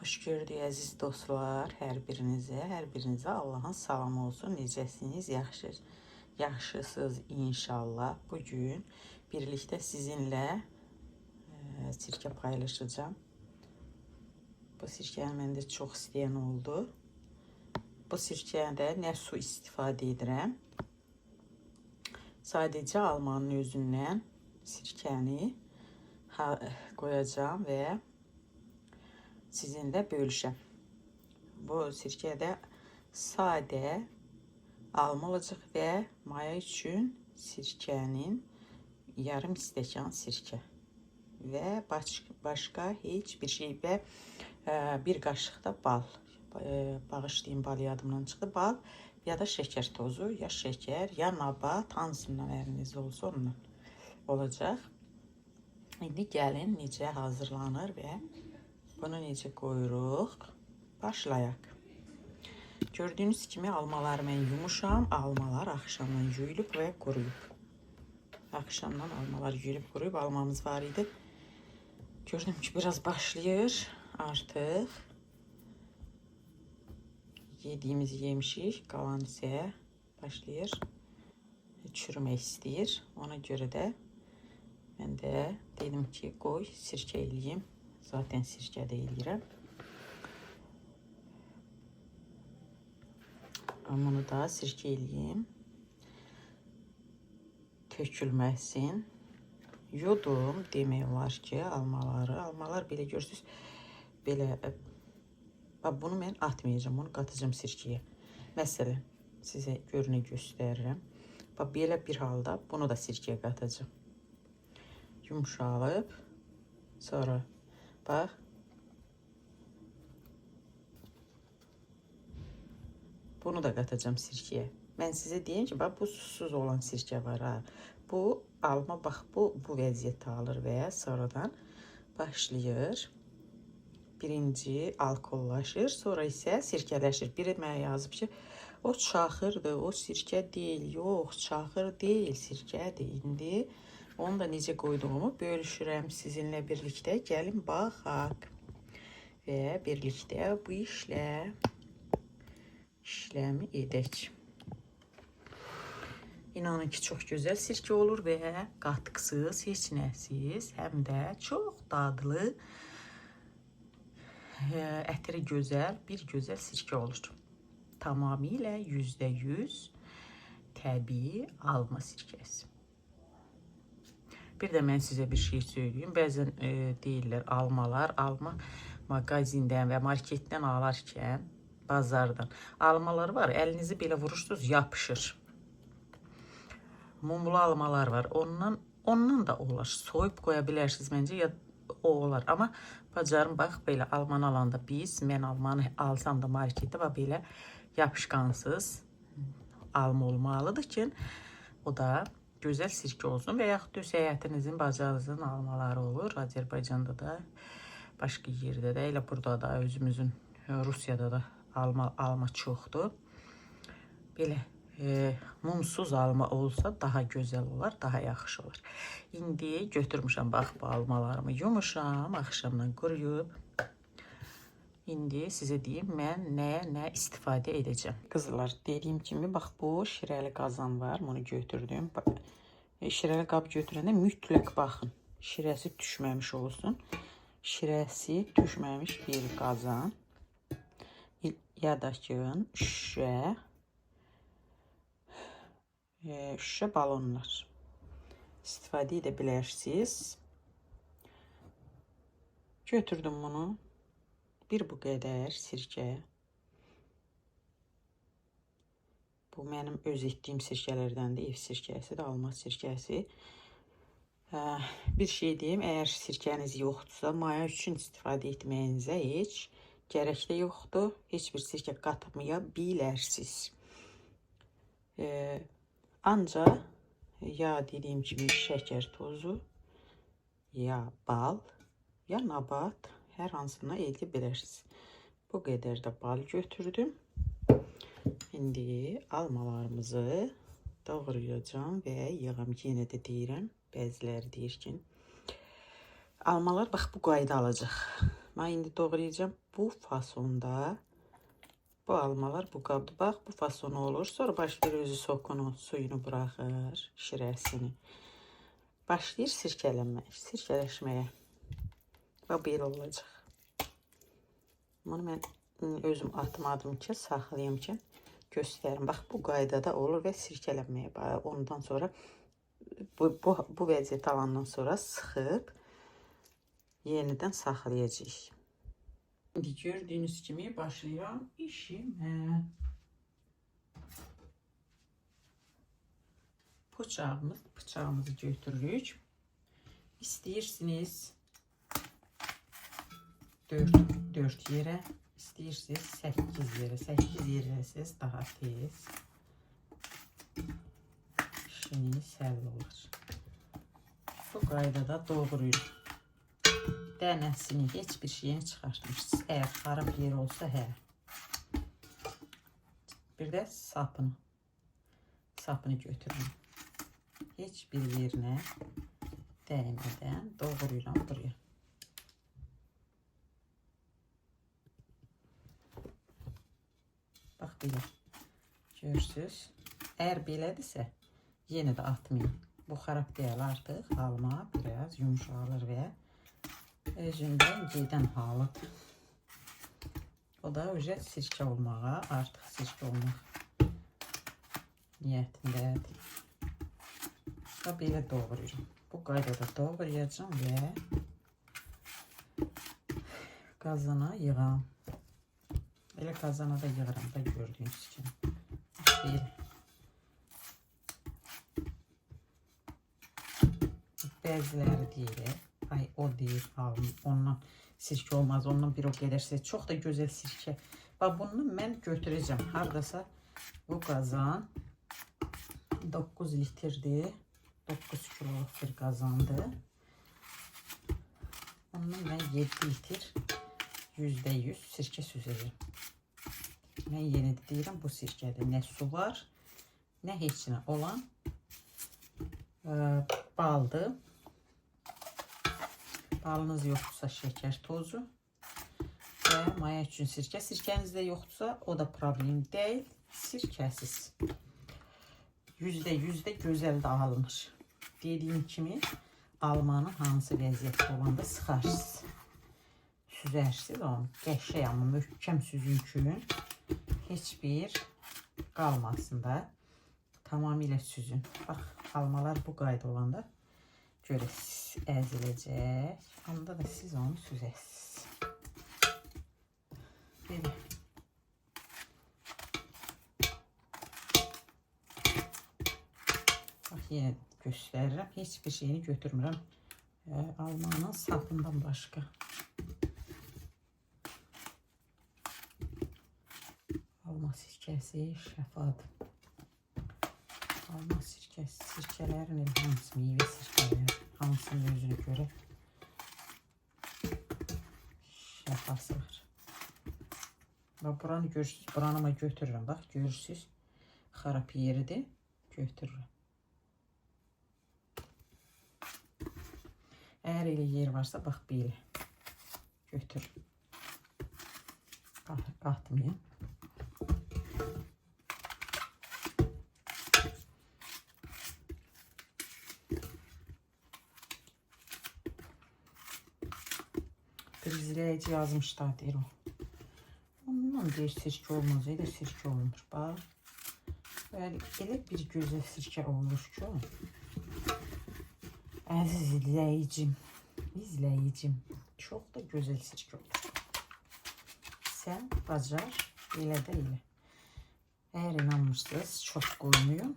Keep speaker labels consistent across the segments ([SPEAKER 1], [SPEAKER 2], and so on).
[SPEAKER 1] Xoş gördük əziz dostlar, hər birinizə, hər birinizə Allahın salamı olsun. Necəsiniz? Yaxşı, yaxşısınız inşallah. Bugün birlikdə sizinlə sirkə paylaşacağım. Bu sirkəni məndə çox istəyən oldu. Bu sirkədə nə su istifadə edirəm. Sadəcə almanın özündən sirkəni qoyacağım və sizinlə bölüşəm. Bu sirkədə sadə alma olacaq və maya üçün sirkənin yarım stəkan sirkə və başqa heç bir şey və bir qaşıq da bal. Bağışlayın, bal yadımdan çıxdı. Bal ya da şəkər tozu, ya şəkər, ya nabat, hansından əlinizdə olsa ondan olacaq. İndi gəlin necə hazırlanır və bunu necə qoyuruq. Başlayaq. Gördüyünüz kimi almaları mən yumuşam. Almalar axşamdan yuyulub və quruyub. Axşamdan almalar yuyulub quruyub. Almamız var idi. Gördüm ki biraz başlayır artıq. Yediyimizi yemişik. Qalan isə başlayır. Çürümək istəyir. Ona görə də mən də dedim ki qoy sirkə eləyim. Zaten sirkə də eləyirəm. Bunu da sirkə eləyim. Tökülməsin. Yudum demək olar ki almaları. Almalar belə görürsünüz. Belə bax bunu mən atmayacağam. Bunu qatacağam sirkəyə. Məsələn, sizə görünə göstərirəm. Bax belə bir halda bunu da sirkəyə qatacağam. Yumşalıb. Sonra bax bunu da qatacağam sirkəyə. Mən sizə deyim ki, bax bu susuz olan sirkə var ha. Bu alma bax bu vəziyyətə alır və sonradan başlayır. Birinci alkollaşır, sonra isə sirkələşir. Biri mənə yazıb ki, o çaxırdır, o sirkə deyil. Yox, çaxır deyil, sirkədir. İndi onu da necə qoyduğumu bölüşürəm sizinlə birlikdə. Gəlin baxaq və birlikdə bu işləmi edək. İnanın ki, çox gözəl sirkə olur və qatqısız, heç nəsiz, həm də çox dadlı, ətri gözəl, bir gözəl sirkə olur. Tamamilə %100 təbii alma sirkəsi. Bir də mən sizə bir şey söyləyim. Bəzən deyirlər almalar, alma mağazindən və marketdən alarkən, bazardan almalar var. Əlinizi belə vurursunuz, yapışır. Mumlu almalar var. Ondan da olar. Soyub qoya bilərsiniz məncə ya o olar. Amma bacarın bax belə almanı alanda mən almanı alsam da marketdə bax belə yapışqansız alma olmalıdır ki, o da gözəl sirkə olsun və yaxud düz həyətinizin, bacanızın almaları olur. Azərbaycanda da, başqa yerdə də, elə burada da, özümüzün Rusiyada da alma çoxdur. Belə mumsuz alma olsa daha gözəl olar, daha yaxşı olar. İndi götürmüşəm bax bu almalarımı yumuşam, axşamdan quruyub. İndi sizə deyim mən nəyə nə istifadə edəcəm. Qızlar, dediyim kimi bax bu şirəli qazan var, bunu götürdüm. Şirəli qab götürəndə mütləq baxın, şirəsi düşməmiş olsun. Şirəsi düşməmiş bir qazan. Ya da ki, şüşə, şüşə balonlar istifadə edə bilərsiniz. Götürdüm bunu. Bir bu qədər sirkə. Bu mənim öz etdiyim sirkələrdəndir. Ev sirkəsidir, alma sirkəsi. Bir şey deyim, əgər sirkəniz yoxdursa, maya üçün istifadə etməyinizə heç gərək də yoxdur. Heç bir sirkə qatmaya bilərsiniz. Ancaq ya dediyim kimi şəkər tozu, ya bal, ya nabat, hər hansına eləyə bilərsiniz. Bu qədər də bal götürdüm. İndi almalarımızı doğrayacağam və yığam. Yenə də deyirəm, bəziləri deyir ki, almalar bax bu qayda alacaq. Mən indi doğrayacağım bu fasonda. Bu almalar bu qabda. Bax, bu fasonu olur. Sonra başlayır özü sokunu, suyunu buraxır, şirəsini. Başlayır sirkələnməyə, sirkələşməyə. Və belə olacaq. Bunu mən özüm atmadım ki, saxlayım ki, göstərim. Bax, bu qaydada olur və sirkələnməyə. Ondan sonra bu vəziyyət alandan sonra sıxıb yenidən saxlayacağıq. İndi gördüyünüz kimi başlayıram işimə. Bıçağımızı götürürük. İstəyirsiniz 4 yerə, istəyirsiniz 8 yerə. 8 yerə daha tez işiniz həll olur. Bu qaydada doğrayırıq. Dənəsini, heç bir şeyini çıxartmırsınız. Əgər xarab yer olsa, hə. Bir də sapını. Sapını götürürüm. Heç bir yerinə dəymədən doğrayıram buraya. Bax belə. Görürsünüz. Əgər belədirsə, yenə də atmayın. Bu xarab deyil artıq. Alma biraz yumuşalır və özündən gedən halıdır. O da öcə sirkə olmağa, artıq sirkə olmaq niyyətindədir. Və belə doğrayıram. Bu qaydada doğrayacağım və qazana yığam. Elə qazana da yığıram da gördüyünüz kimi. Belə. Bəziləri deyir, ay o deyir, alım, ondan sirkə olmaz, ondan bir o qədərsə çox da gözəl sirkə. Bax, bunu mən götürəcəm. Hardasa bu qazan 9 litrdir. 9 kiloluq bir qazandır. Ondan mən 7 litr %100 sirkə süzəcəm. Mən yenə də deyirəm, bu sirkədə nə su var, nə heç nə olan baldır. Balınız yoxdursa şəkər tozu və maya üçün sirkə. Sirkəniz də yoxdursa o da problem deyil. Sirkəsiz. %100 də gözəl də alınır. Dediyim kimi almanın hansı vəziyyətdə olanda sıxarsınız. Süzərsiniz onu. Qəşəng amma möhkəm süzün ki, heç bir qalmasın da. Tamamilə süzün. Bax, almalar bu qayda olanda görə əziləcək. Onda da siz onu süzəsiniz. Belə. Bax, yenə göstərirəm. Heç bir şeyini götürmürəm. Almanın sapından başqa. Alma sirkəsi şəfadır. Alma sirkəsi, sirkələrin elə hamısı meyvə sirkələri, hamısının özünə görə şəfası var. Bax, buranı görürsünüz, buranı amma götürürəm. Bax, görürsünüz, xarab yeridir, götürürəm. Əgər elə yer varsa, bax, belə götür. Atmayın. Bir izləyici yazmışlar, deyir o. Ondan deyir, sirkə olmaz, elə sirkə olmur. Bax, bəli, elə bir gözəl sirkə olur ki, əziz izləyicim, çox da gözəl sirkə olur. Sən bacar, elə də elə. Əgər inanmırsınız, çox qoymayın.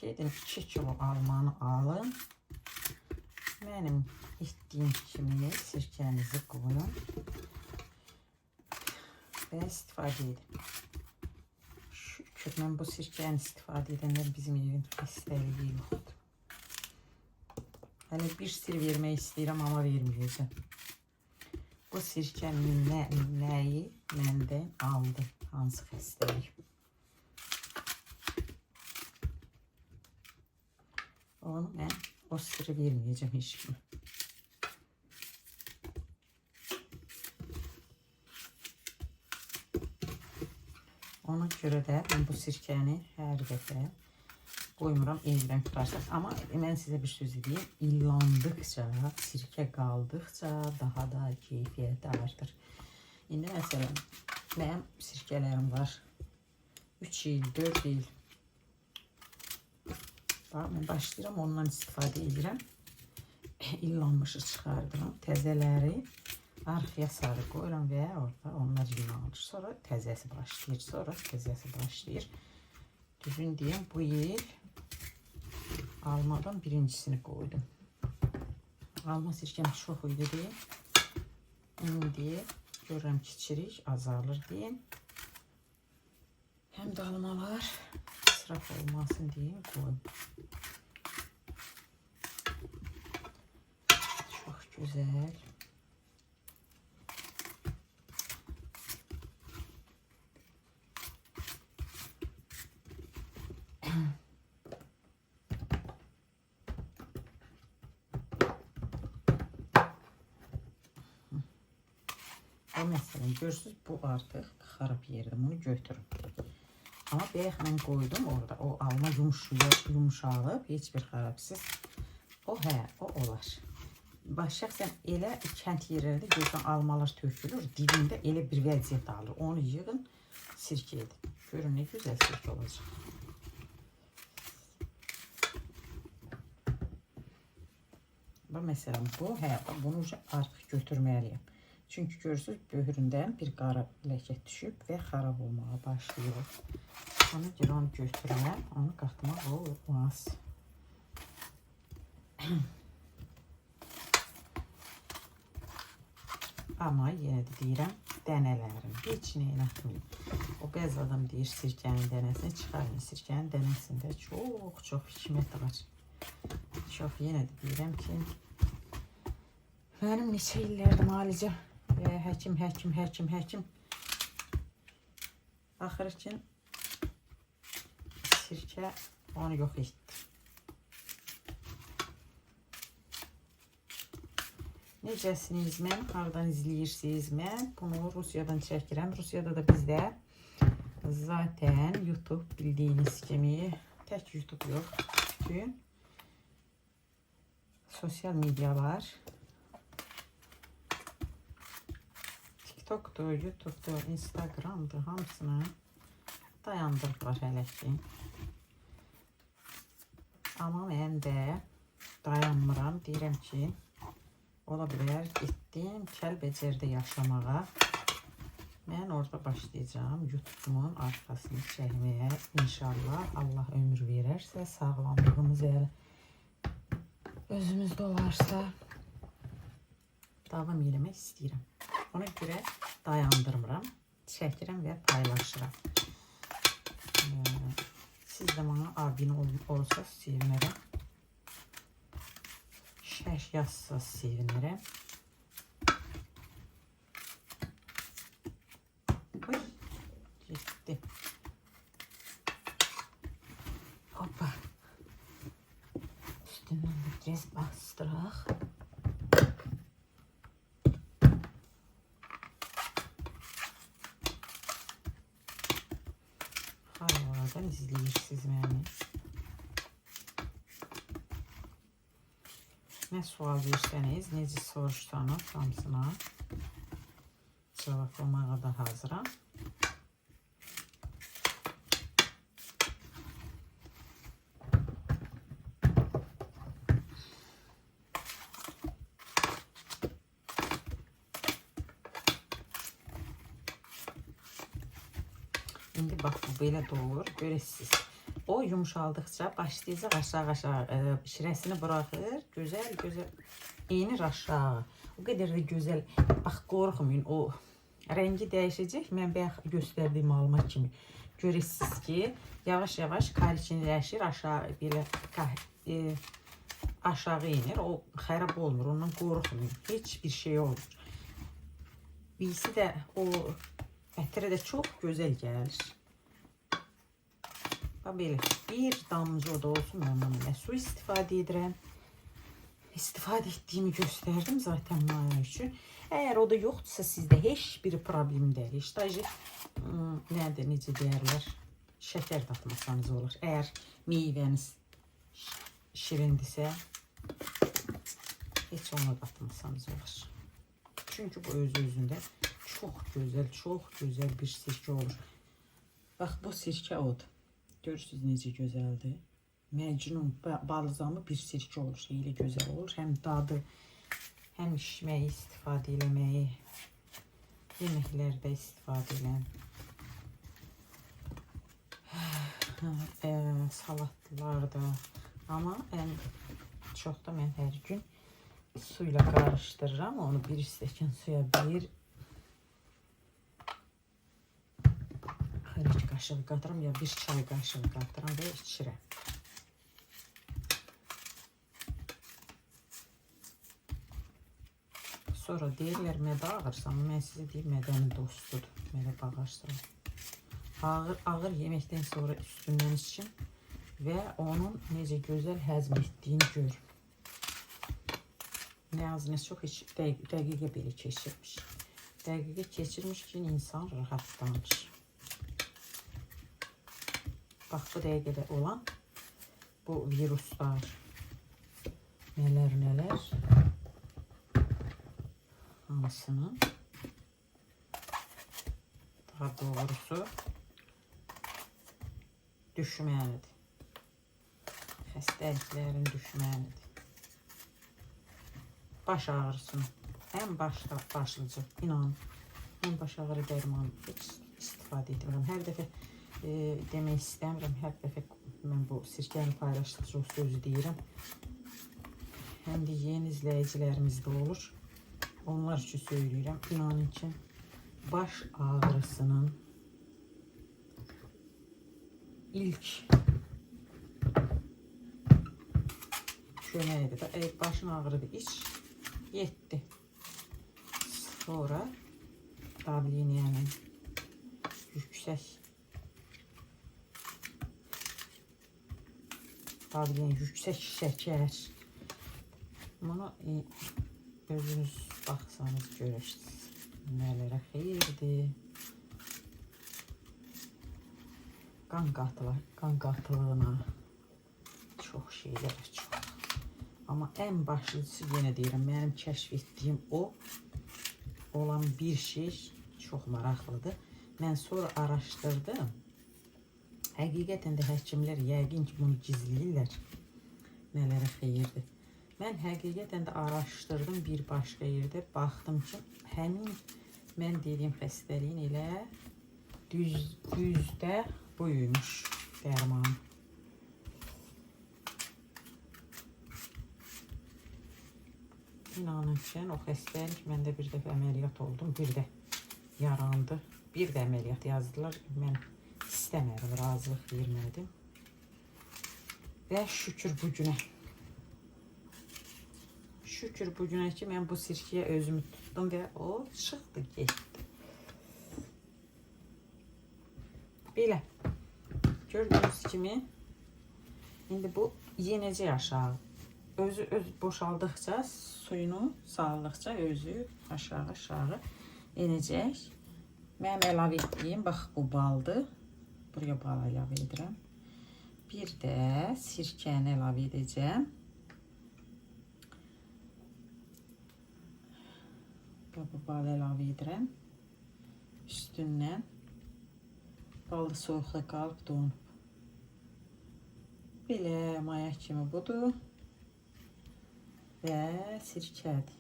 [SPEAKER 1] Gedin 2 kilo almanı alın. Mənim etdiyim kimi sirkənizi qoyun və istifadə edin. Şükür, mən bu sirkəni istifadə edəndə bizim evin xəstəliyi yoxdur. Hələ bir sir vermək istəyirəm, amma verməyəcəm. Bu sirkənin nəyi məndən aldı, hansı xəstəlik. Onu mən o sirri verməyəcəm heç kimə. Ona görə də mən bu sirkəni hər dəfə qoymuram evdən qutarsaq. Amma mən sizə bir söz deyim. İllandıqca, sirkə qaldıqca daha da keyfiyyəti artır. İndi məsələn, mənim sirkələrim var. 3 il, 4 il. Bax, mən başlayıram, ondan istifadə edirəm. İllanmışı çıxardıram. Təzələri arxaya sarı qoyuram və orada onlar illanır. Sonra təzəsi başlayır, sonra təzəsi başlayır. Düzün deyim, bu il almadan birincisini qoydum. Alma sirkəm çox idi deyim. İndi görürəm ki, çirik azalır deyim. Həm də almalar israf olmasın deyim, qoyum. Çox gözəl. O məsələn, görürsünüz, bu artıq xarab yerdir. Bunu götürün. Amma bayaq mən qoydum orada. O alma yumuşalıb, heç bir xarabsız. O hə, o olar. Bax, şəxsən elə kənd yerlərində görürsən almalar tökülür, dibində elə bir vəziyyət alır. Onu yığın, sirkə edin. Görün nə gözəl sirkə olacaq. Bax, məsələn, bu, hə, bunu artıq götürməliyəm. Çünki görürsünüz, böhründən bir qara ləkə düşüb və xarab olmağa başlayır. Ona görə onu götürürəm, onu qatmaq olmaz. Amma yenə də deyirəm, dənələrim heç nəyin atmayın. O bəzi adam deyir, sirkənin dənəsini çıxarın. Sirkənin dənəsində çox-çox hikmət var. Çox, yenə də deyirəm ki, mənim neçə illərdir müalicə və həkim, həkim, həkim, həkim. Axır ki, sirkə onu yox etdi. Necəsiniz? Mən hardan izləyirsiniz? Mən bunu Rusiyadan çəkirəm. Rusiyada da bizdə zaten YouTube bildiyiniz kimi, tək YouTube yox, bütün sosial medialar, TikTok'dur, YouTube'dur, Instagram'dır, hamısını dayandırıblar hələ ki. Amma mən də dayanmıram. Deyirəm ki, ola bilər, getdim Kəlbəcərdə yaşamağa. Mən orada başlayacağam YouTube'umun arxasını çəkməyə. İnşallah Allah ömür verərsə, sağlamlığımız elə özümüzdə olarsa davam eləmək istəyirəm. Ona görə dayandırmıram, çəkirəm və paylaşıram. Siz də mənə abunə olsanız sevinərəm. Şərh yazsanız sevinərəm. Oy, getdi. Hoppa. Üstündən də biraz bastıraq. Haralardan izləyirsiniz məni? Nə sual versəniz, necə soruşsanız hamısına cevablamağa da hazıram. İndi bax bu belə dolur, görəsiniz. O yumşaldıqca başlayacaq aşağı-aşağı şirəsini buraxır, gözəl gözəl enir aşağı. O qədər də gözəl. Bax qorxmayın, o rəngi dəyişəcək. Mən bayaq göstərdiyim alma kimi. Görəsiniz ki, yavaş-yavaş kariçinləşir, aşağı belə aşağı enir. O xarab olmur, ondan qorxmayın. Heç bir şey olmur. İyisi də o ətirə də çox gözəl gəlir. Bax belə bir damcı da olsun, ondan mən su istifadə edirəm. İstifadə etdiyimi göstərdim zaten maya üçün. Əgər o da yoxdursa sizdə heç bir problem deyil. Heç daji nədir, necə deyərlər, şəkər də atmasanız olar. Əgər meyvəniz şirindirsə, heç onu da atmasanız olar. Çünki bu özü-özündə çox gözəl, çox gözəl bir sirkə olur. Bax, bu sirkə odur. Görürsünüz necə gözəldir. Məcnun balzamı bir sirkə olur. Elə gözəl olur. Həm dadı, həm içməyi, istifadə eləməyi, yeməklərdə istifadə eləm. Salatlarda. Amma ən çox da mən hər gün suyla qarışdırıram. Onu bir stəkan suya bir xörək qaşığı qatıram ya bir çay qaşığı qatıram və içirəm. Sonra deyirlər mədə ağrısı, amma mən sizə deyim mədənin dostudur. Mədə bağırsağı. Ağır ağır yeməkdən sonra üstündən için və onun necə gözəl həzm etdiyini gör. Nə az nə çox heç dəqiqə belə keçirmiş. Dəqiqə keçirmiş ki, insan rahatlanır. Bax, bu dəqiqədə olan bu viruslar, nələr nələr, hamısını, daha doğrusu düşməlidir. Xəstəliklərin düşməlidir. Baş ağrısını ən başda başlıca, inanın, mən baş ağrı dərmanı heç istifadə etmirəm. Hər dəfə demək istəmirəm, hər dəfə mən bu sirkəni paylaşdıqca o sözü deyirəm. Həm də yeni izləyicilərimiz də olur. Onlar üçün söyləyirəm. İnanın ki, baş ağrısının ilk köməyidir də. Başın ağrıdır, iç, yetdi. Sonra davleniyanın yüksək davleniya, yüksək şəkər. Bunu özünüz baxsanız görürsünüz. Nələrə xeyirdir. Qan qatlığına çox şeylər, çox. Amma ən başlıcısı yenə deyirəm, mənim kəşf etdiyim o olan bir şey çox maraqlıdır. Mən sonra araşdırdım. Həqiqətən də həkimlər yəqin ki, bunu gizləyirlər. Nələrə xeyirdir. Mən həqiqətən də araşdırdım bir başqa yerdə. Baxdım ki, həmin mən dediyim xəstəliyin elə düzdə buymuş dərmanı. İnanın ki, o xəstəlik məndə bir dəfə əməliyyat oldum, bir də yarandı. Bir də əməliyyat yazdılar. Mən istəmədim, razılıq vermədim. Və şükür bugünə. Şükür bugünə ki, mən bu sirkiyə özümü tutdum və o çıxdı, getdi. Belə. Gördüyünüz kimi, indi bu yenəcək aşağı. Özü öz boşaldıqca, suyunu saldıqca özü aşağı aşağı enəcək. Mənim əlavə etdiyim, bax bu baldır. Buraya bal əlavə edirəm. Bir də sirkəni əlavə edəcəm. Bu bal əlavə edirəm. Üstündən bal da soyuqda qalıb donub. Belə maya kimi budur. Və sirkədir.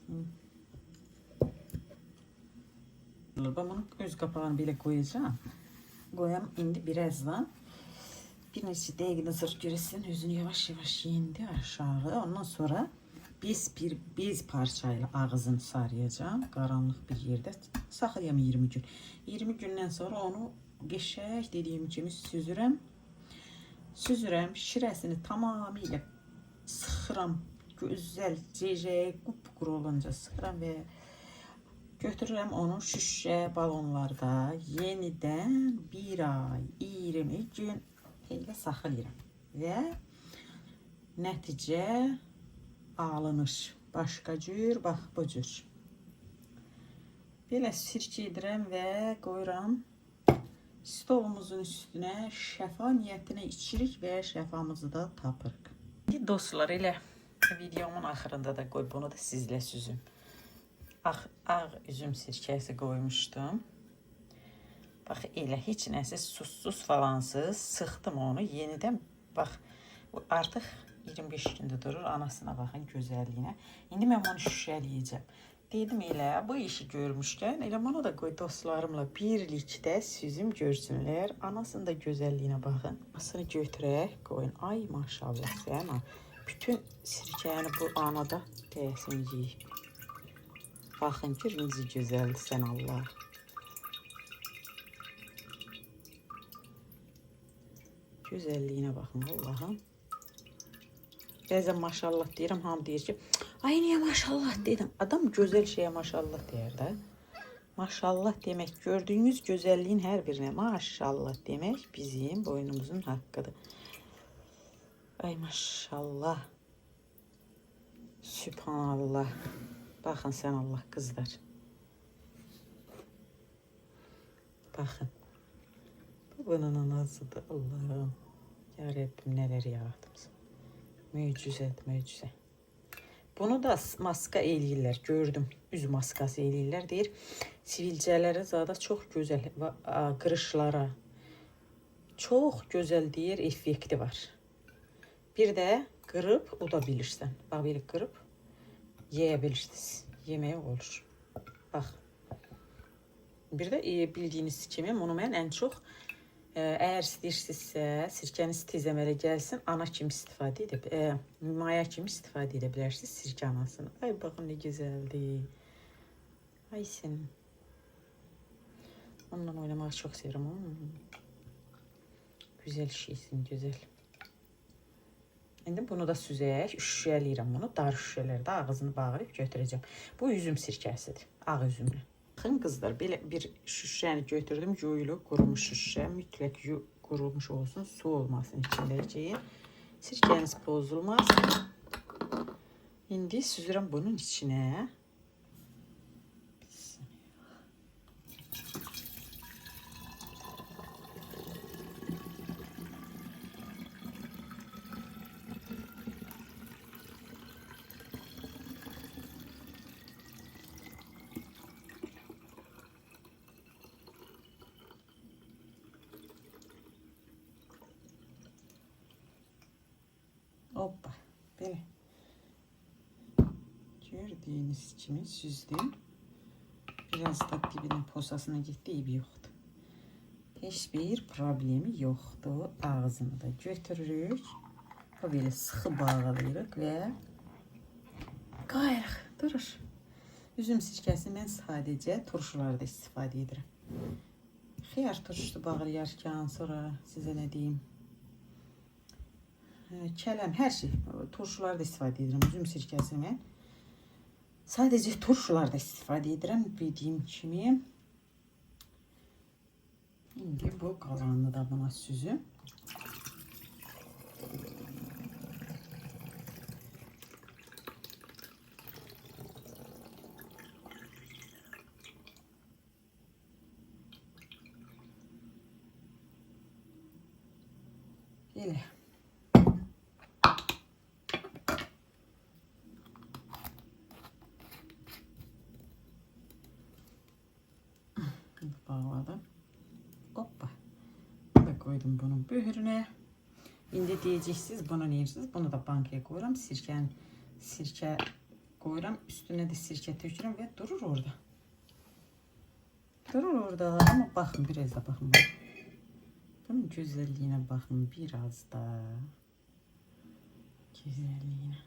[SPEAKER 1] Ben bunun öz qapağını belə qoyacağam. Qoyam indi birazdan. Bir neçə dəqiqədən sonra görəsən özünü yavaş yavaş yendi aşağı. Ondan sonra biz bir bez parçayla ağzını sarıyacağam. Qaranlıq bir yerdə saxlayam 20 gün. 20 gündən sonra onu qəşəng dediyim kimi süzürəm. Süzürəm, şirəsini tamamilə sıxıram. Gözəl, cecəyə, qupquru olunca sıxıram və götürürəm onu şüşə balonlarda yenidən bir ay, 20 gün elə saxlayıram. Və nəticə alınır. Başqa cür, bax bu cür. Belə sirkə edirəm və qoyuram stolumuzun üstünə, şəfa niyyətinə içirik və şəfamızı da tapırıq. İndi dostlar, elə videomun axırında da qoy bunu da sizlə süzüm. Ağ üzüm sirkəsi qoymuşdum. Bax elə heç nəsə susuz falansız sıxdım onu. Yenidən bax artıq 25 gündür durur. Anasına baxın gözəlliyinə. İndi mən bunu şüşələyəcəm. Dedim elə bu işi görmüşkən elə bunu da qoy dostlarımla birlikdə süzüm görsünlər. Anasının da gözəlliyinə baxın. Anasını götürək qoyun. Ay maşallah sən ha. Bütün sirkəni bu anada deyəsən yeyib. Baxın gör necə gözəldir sən Allah. Gözəlliyinə baxın Allahım. Bəzən maşallah deyirəm, hamı deyir ki, ay niyə maşallah dedim. Adam gözəl şeyə maşallah deyər də. Maşallah demək, gördüyünüz gözəlliyin hər birinə maşallah demək bizim boynumuzun haqqıdır. Ay maşallah. Sübhanallah. Baxın sən Allah qızlar. Baxın. Bu bunun anasıdır. Allah'ım. Ya Rabbim neler yaratmışsın. Möcüzə, möcüzə. Bunu da maska eləyirlər. Gördüm. Üz maskası eləyirlər. Deyir, sivilcələrə zada çox gözəl, qırışlara çox gözəl deyir, effekti var. Bir də qırıb uda bilirsən. Bax, belə qırıb yeyə bilirsiniz. Yeməyə olur. Bax. Bir də bildiyiniz kimi bunu mən ən çox əgər istəyirsinizsə, sirkəniz tez əmələ gəlsin, ana kimi istifadə edib, maya kimi istifadə edə bilərsiniz sirkə anasını. Ay, baxın nə gözəldir. Ay sənin. Onunla oynamağı çox sevirəm. Güzel şeysin, güzel. İndi bunu da süzək, şüşələyirəm bunu. Dar şüşələrdə ağzını bağlayıb götürəcəm. Bu üzüm sirkəsidir, ağ üzümlü. Baxın qızlar, belə bir şüşəni götürdüm. Yuyulu, qurumuş şüşə. Mütləq qurumuş olsun, su olmasın içində ki, sirkəniz pozulmaz. İndi süzürəm bunun içinə. Hoppa, belə. Gördüyünüz kimi süzdüm. Biraz da dibinin posasına getdi, eybi yoxdur. Heç bir problemi yoxdur. Ağzını da götürürük. Belə sıxı bağlayırıq və qayırıq, durur. Üzüm sirkəsi mən sadəcə turşularda istifadə edirəm. Xiyar turşusu bağlayarkən sonra sizə nə deyim? Kələm, hər şey. Turşularda istifadə edirəm. Üzüm sirkəsini mən sadəcə turşularda istifadə edirəm. Dediyim kimi. İndi bu qalanını da buna süzüm. Belə. Bağladım. Hoppa. Bunu da koydum bunun böhrünə. İndi deyəcəksiniz, bunu neyirsiniz? Bunu da bankaya qoyuram. Sirkə qoyuram. Üstünə də sirkə tökürəm və durur orada. Durur orada. Amma baxın, biraz da baxın. Bunun gözəlliyinə baxın biraz da. Gözəlliyinə.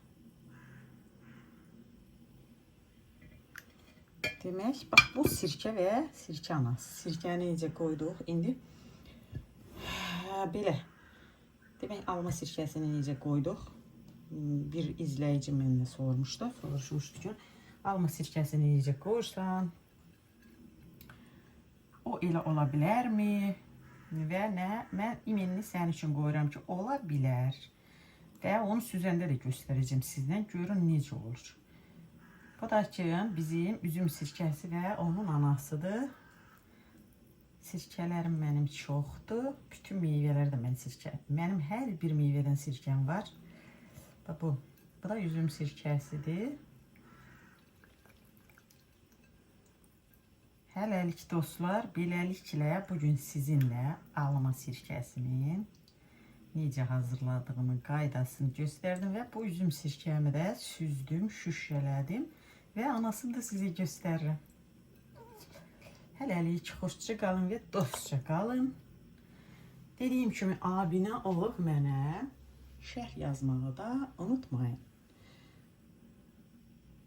[SPEAKER 1] Demək, bax bu sirkə və sirkə anası. Sirkəni necə qoyduq indi? Belə. Demək, alma sirkəsini necə qoyduq? Bir izləyici mənlə sormuşdu. Soruşmuşdu ki, alma sirkəsini necə qoyursan? O elə ola bilərmi? Və nə? Mən imenini sənin üçün qoyuram ki, ola bilər. Və onu süzəndə də göstərəcəm sizdən. Görün necə olur. Bu da ki bizim üzüm sirkəsi və onun anasıdır. Sirkələrim mənim çoxdur. Bütün meyvələrdə mən sirkə. Mənim hər bir meyvədən sirkəm var. Bax bu. Bu da üzüm sirkəsidir. Hələlik dostlar, beləliklə bugün sizinlə alma sirkəsinin necə hazırladığımı, qaydasını göstərdim və bu üzüm sirkəmi də süzdüm, şüşələdim və anasını da sizə göstərirəm. Hələlik xoşça qalın və dostça qalın. Dediyim kimi abunə olub mənə şərh yazmağı da unutmayın.